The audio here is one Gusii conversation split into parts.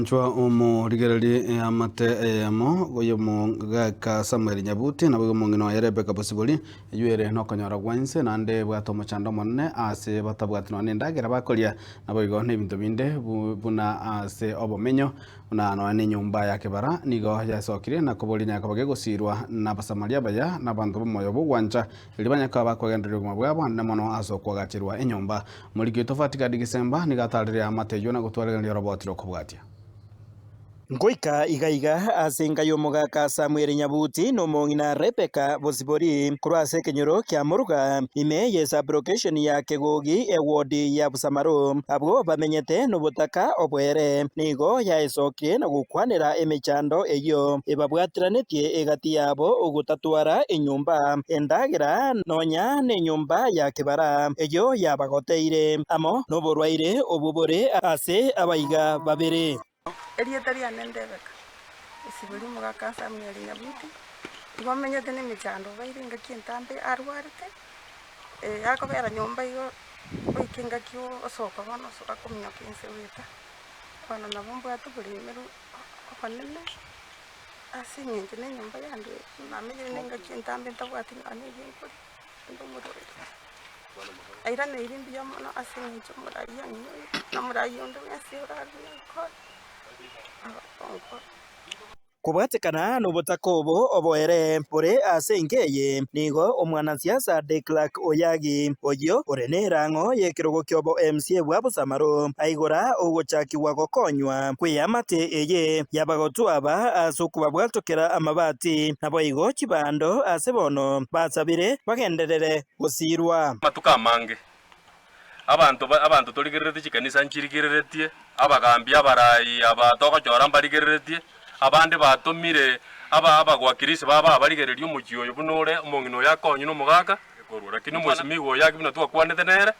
Inchwa omorigererie eamate eyemo y'omogaka Samuel Nyabuti, naboigo omong'ina oye Rebecca Bosibori, eyio ere nokonyora gwa inse naende ebwate omochando omonene ase batabwati nonya nendagera bakoria, naboigo nebinto binde buna ase obomenyo, buna nonya nenyomba ya kebara nigo yasokirie na koboria nyakoba gegosirwa n'Abasamaria abaya na abanto b'omoyo bw'ogwancha, erio banye koba bakogendereria obogima bwabo anene mono ase okoagacherwa enyomba. Omoriki oito Fatigadi Gisemba nigo atarire eamate eyio na gotwaregereria oroboti rw'okobwatia. Ngoika iga iga ase enka y'omogaka Samweli Nyabuti na omong'ina Rebecca Bosibori korwa ase ekenyoro kia Moruga ime ye sub-location ya Kegogi eward ya Busamaru. Abwo bamenyete nobotaka obwere. Nigo yaesokirie na gokwanera emechando eyio ebabwateranetie egati yabo ogotatwara enyomba, endagera, nonya nenyomba ya kebara eyio yabagoteire, amo noborwaire obwo bore ase abaiga babere. Erieta riane Rebeka, esibori omogaka Samuel Nyabuti, igo amenyete nemechando obeire engaki entambe arwarete, akobera nyomba igo goika engaki osoka bono osoka kominyoka ense goeta, bono nabo mbwate oboremeru obonene ase eng'encho na enyomba yande namenyire na engaki entambe ntabwati nonya na ebi nkoria, naende omorwaire. Nairaneiri mbuya mono ase eng'encho omoraia ang'inyoire, na omoraia onde bwensi orarue nankore, agonkore. Kobwatekana nobotaka obo oboere bore ase enka eye, nigo omwanasiasa De Klerk Oyagi, oyio ore nerang'o y'ekerogo ki'obo MCA bwa Bosamaro, aigora ogochakigwa gokonywa kw'eamate eye y'abagotu aba ase okobabwatokera amabati, naboigo chibando ase bono basabire bagenderere gosiirwa. Amatuko amange abanto abanto torigereretie chikanisa nchirigereretie, abagambi abarai aba togochora mbarigereretie, abande batomire aba abagwakirisi babo abarigererie omochie oyo buna ore omong'ina oyo akonywe na omogaka korwa. Lakini omwesimigwa oyo aki buna twakwanete nere,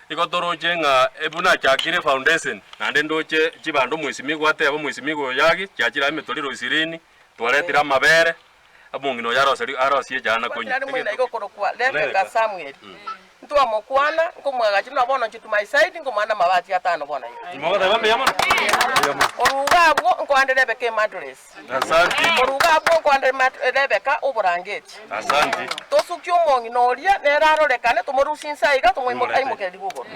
igo toroche ng'a buna achakire efoundation, naende ndoche chibando omwesimigwa ateba omwesimigwa oyo agi, chiachire aa emetoriro ishirini, twaretire amabere, Omong'ina oyo aroserie arosie echana konywa. Nari moina iga okorokwa Rebeka Samueli, ntwamokwana, nkomwagacha buna bono inche to my side, nkomoa namabati atano bono iga. Mogoteba mbuya mono? Korwa iga abwo nkoande Rebeka emattress. Asanti. Korwa iga abwo nkoande Rebeka oborangeti. Asanti. Tosukie omong'ina oria, nere arorekane, tomorusie inse aiga, tomoimoke aimokererigwe igoro.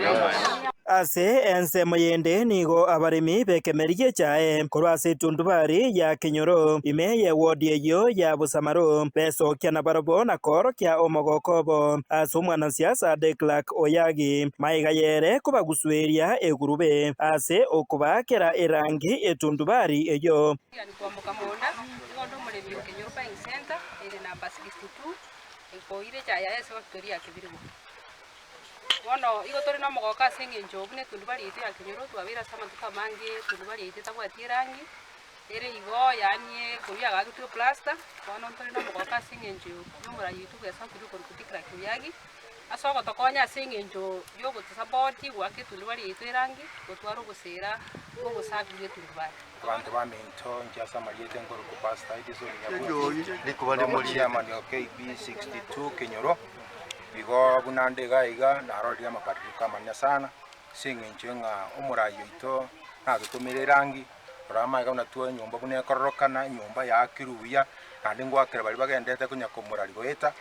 Ase ensemo yende nigo abaremi b'ekemeri gi'echae korwa ase etundubari ya kenyoro ime y'ewodi eyio ya Bosamaro besokia nabarabwo na koorokia omogoko obo ase omwanasiasa De Klerk Oyagi maiga yere kobagusueria egurube ase okobaakera erangi etundubari eyio. Lilian Kwamboka Monda, nigo onde omoremi o Kenyoro Buying Centre ere number 62, ekoire echae yaye ase efactory ya Kibirigo. Bono igo tore nomogooko ase engencho buna etundubari yaito ya Kenyoro twabeire ase amatuko amange etundubari yaito etabwati erangi, ere igo yaani korwa yagagetwe eplaster, bono ntore nomogooko ase engencho ya omorai oito bwesokire okorokwa Dikra Kibiagi, ase ogotokonya ase engencho ya ogotosapoti goaka etundubari yaito erangi, gotwara obosera bwa obosafi bwa etundubari. Abanto baminto, inche ase amarieta nkorokwa Pastor Edison Nyabuti, chairman o KB 62 Kenyoro. Igo buna nde iga iga narorire amabadiliko amanene sana, ase eng'encho ng'a omorai oito natotomire erangi, rora amaiga buna twa enyomba buna ekororokana, enyomba yaakirwe buya, naende ngoakera baria bagenderete konya komorari goeta,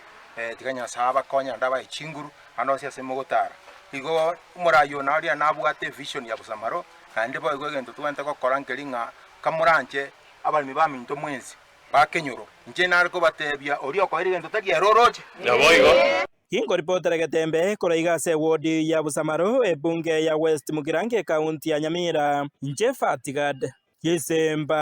tiga Nyasaye abakonye naende abae chinguru, naende onsi ase mogotara. Igo omorai oyo naria nabwate evision ya bosamaro, naende boigo egento tobwenerete gokora nkeri ng'a kamoranche abaremi baminto mwensi, Bakenyoro, inche nare kobatebia, oria okoira egento tari ere oroche. Naboigo. Inkoripotera getembe korwa iga ase ewodi ya Busamaro, ebunge ya West Mugirango ekaunti ya Nyamira. Inche Fatigad Gisemba.